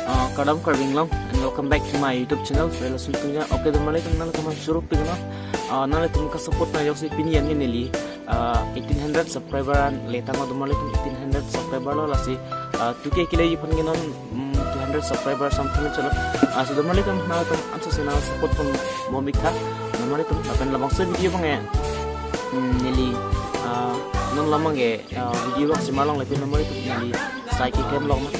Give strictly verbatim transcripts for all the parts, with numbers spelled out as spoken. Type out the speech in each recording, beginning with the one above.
Ah, kardom Karbi Anglong, and welcome back to my YouTube channel, Relason Tunja. Okay, donmarli atum, nanglitum aphan choro pik lo. Ah, nanglitum kasupport nang ajoksi pini an neli, ah, eighteen hundred subscriber an le tanglo, donmarli atum, eighteen hundred subscriber lo, lasi, ah, two K keleji aphan ke non, mm, two hundred subscriber something cholo. Ah, so donmarli atum, nanglitum ansose nang support pon bom ik tha. Donmarli atum, lapen labangso video abang ke, mm, neli, ah, non labang ke, ah, video abang si malong le pin, donmarli atum, neli sai keklem long ma.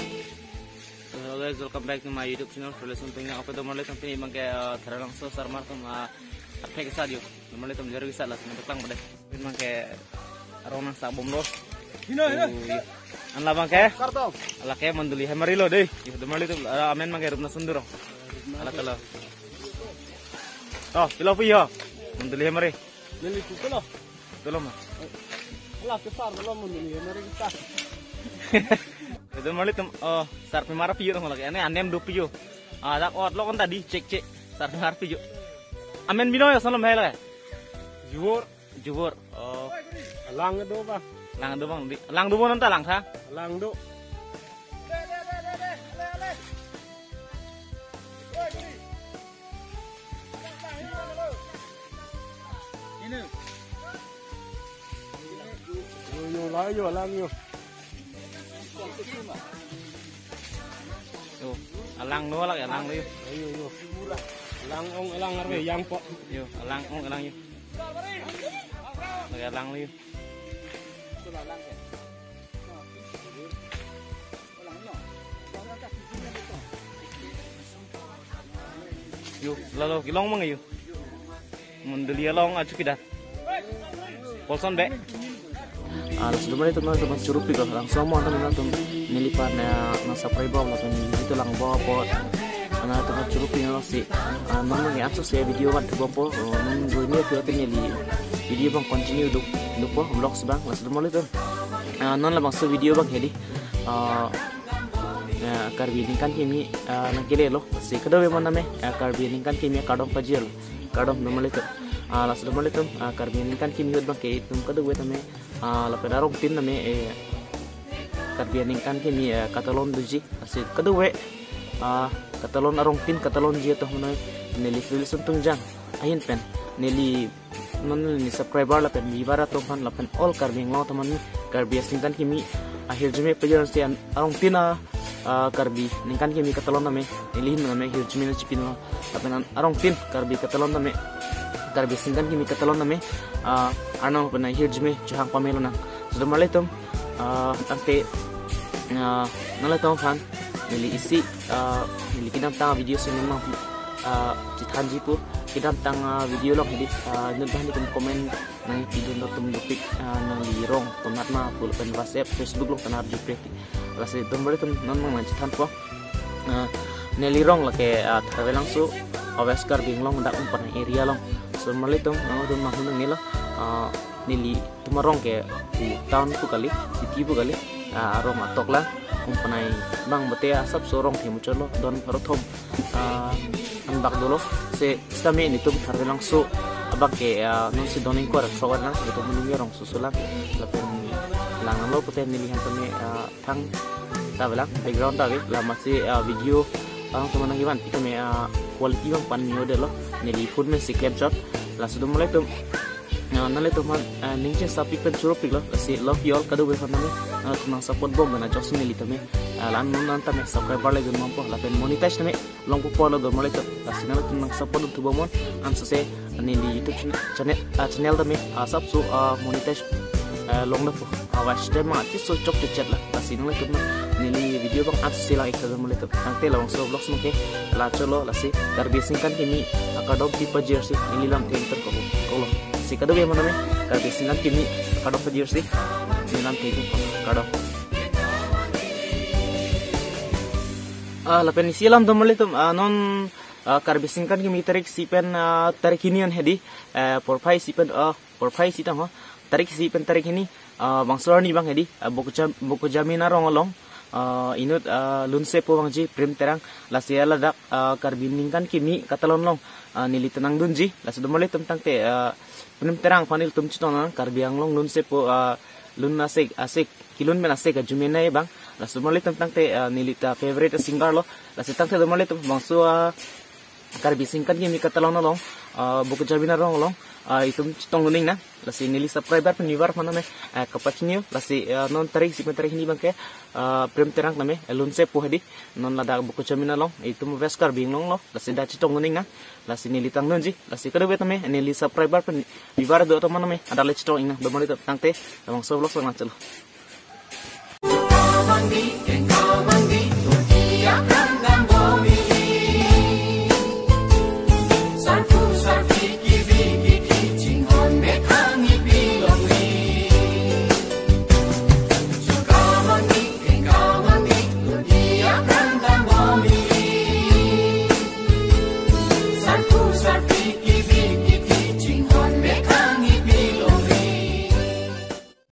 So hello guys, welcome back to my YouTube channel, Relason Tunja. Okay, donmarli atum, pini abang ke, ah, Tharalangso asarmar atum, ah, athek sa dio. Donmarli atum, jor ke sa la, sini petang pada. Pini abang ke arong nang sa bomlo. Hino, hino. Oh, iya. An labang ke? Kartong. Ala ke Mondoli Hemari lo dei. Yo, donmarli atum, ah, amen abang ke Rupna Sundurong. Ala talo. Oh, pilo pu yo. Mondoli Hemari. Neli pu lo. Tolong ma. Ala ke sar lo, Mondoli Hemari ke sar. Donmarli atum, oh, sarpimar api yo dong lagi. Ane anem do pi yo. Ah, dak ot lo kan tadi, cek, cek. Sarpimar api yo. Amen pilo yo, salam hai lagi. Jubur. Jubur. Oh. Lang do ba? Lang do bang. Di, lang do bang nanta lang tha? Lang do. Yo, yo, la yo, lang yo. Yo, alang lo, alang, alang lo yo. Yo, yo. Alang ong, alang arve, yang po. Yo, alang ong, alang yo. Lagi alang lo yo. Yo, lalo kelong mang yo. Mondoli along achu kidat. Polson be. Ah, laso donmarli atum, nanglitum aphan choro pik lo, langsung mo antam nanglitum neliphan, eh, nang subscribe bom, lapen video to lang bompo. Nanglitum aphan choro pik lo si. Ah, non abang ke ansose video van thu bompo. Oh, non guri ni video te neli video abang continue do, dopo vlogs abang. Laso donmarli atum, ah, non labangso video abang hedi. Ah, ah, Karbi aningkan kimi, ah, nangkele lo. Si kadokave amonit tame, ah, Karbi aningkan kimi akardom pajir lo. Kardom donmarli atum. Ah, laso donmarli atum, ah, Karbi aningkan kimi ahut abang ke itum kadokave tame, ah, lapen arongtin tame, eh, Karbi aningkan kimi, eh, katalon doji. Lasi kadokave, ah, katalon arongtin katalonji atum aphan neli Relason Tunja ahin pen neli non neli subscriber lapen viewer atum aphan lapen all Karbi Anglong atum aphan, Karbi aningkan kimi ahirjume pajir si an arongtin a, ah, Karbi aningkan kimi katalon tame, neli ahin tame hirjume nangchipin lo. Lapen an arongtin Karbi katalon tame, Karbi aningkan kimi katalon tame, ah, arnam pen ahirjume chohang pame lonang. So donmarli atum, ah, tangte, ah, nanglitum aphan neli isi, ah, neli kedamtang video si memang, ah, chethanji pu, kedamtang, ah, video along hedi, ah, inut abang nelitum comment nangpidun atum dopik, ah, nangli rong tonat ma pu lapen WhatsApp, Facebook along tonat jupe. Lasi donmarli atum, non abang nangchethanpo. Ah, neli rong lake, ah, Tharve Langso, West Karbi Anglong dak Umpanai area along. So donmarli atum, nanglitum nanghun nangne lo, ah, nelitum arong ke di town pu kali, city pu kali, ah, arong atok lang, Umpanai abang mate asapso arong the muchot lo, don pharo thom, ah, anbak dolo. Si sitame nelitum Tharve Langso abang ke, ah, non si don ingkoi ra sok lang, nelitum amonit arong susu lang, lapen lang lo pute neli aphan tame, ah, thangta avelang, background ta ave, lasi, ah, video alangtum aphan nangkevan pi tame, ah, quality abang pan me-o detlo, neli phone me si klem chot. Laso donmarli atum, ah, nanglitum aphan, ah, ning chesa pik pen choro pik lo, lasi love you all kadokave aphan tame, ah, nanglitum nang support bom pen ajoksi neli tame, ah, la-an non an tame subscriber le dun bompo, lapen monetize tame longpo pulo donmarli atum. Lasi nanglitum nang support dun thu bomnon, ansose neli YouTube channel, channel, ah, channel tame, ah, asapso, ah, monetize, ah, long dopo. Ah, watch time ma ati so chokche chet lang. Lasi nanglitum neli video abang ansose lang ik tha donmarli atum. Tangte labangso vlogs abang ke la cholo, lasi Karbi aningkan kimi akardom pajir si neli lamthe ingtang kok, kok lo. Si kadokave amonit tame Karbi aningkan kimi akardom pajir si neli lamthe ingtang kok, kardom. Ah, lapen isi alam domarlitum, ah, non, ah, Karbi Singkan Kimi tarik isi pen, ah, tarik hini an hedi, eh, porphai isi pen, ah, porphai isi tang ho, tarik isi pen tarik hini, ah, bangso arni abang hedi, ah, Bokujam-, Bokajamin arong along, ah, inut, ah, lunsepo abangji Prem Terang, lasi ladak, ah, Karbi Ningkan Kimi katalon along, ah, neli ta nangdunji, lasi domarlitum tangte, ah, Prem Terang aphan ilitum chetong nang, Karbi Anglong lunsepo, ah, lun asek, asek, kelun pen asek ajumenei abang. Lasi domarlitum tangte, ah, neli ta favorite singer lo. Lasi tangte domarlitum bangso, ah, Karbi Singkan Kimi katalon along, ah, Bokajamin arong along, ah, itum chetong nang. Lasi neli subscriber pen viewer aphan tame, ah, kapachini o. Lasi, ah, non tarik isi pen tarik hini abangke, ah, Prem Terang tame, eh, lunsepo hedi. Non ladak Bokajamin along, itum West Karbi Anglong lo. Lasi dak chetong nang. Lasi neli ta nangdunji. Lasi kadokave tame, neli subscriber pen viewer do tame, hadak le chetong nang, domarlitum tangte, labangso vlog song lang chelo.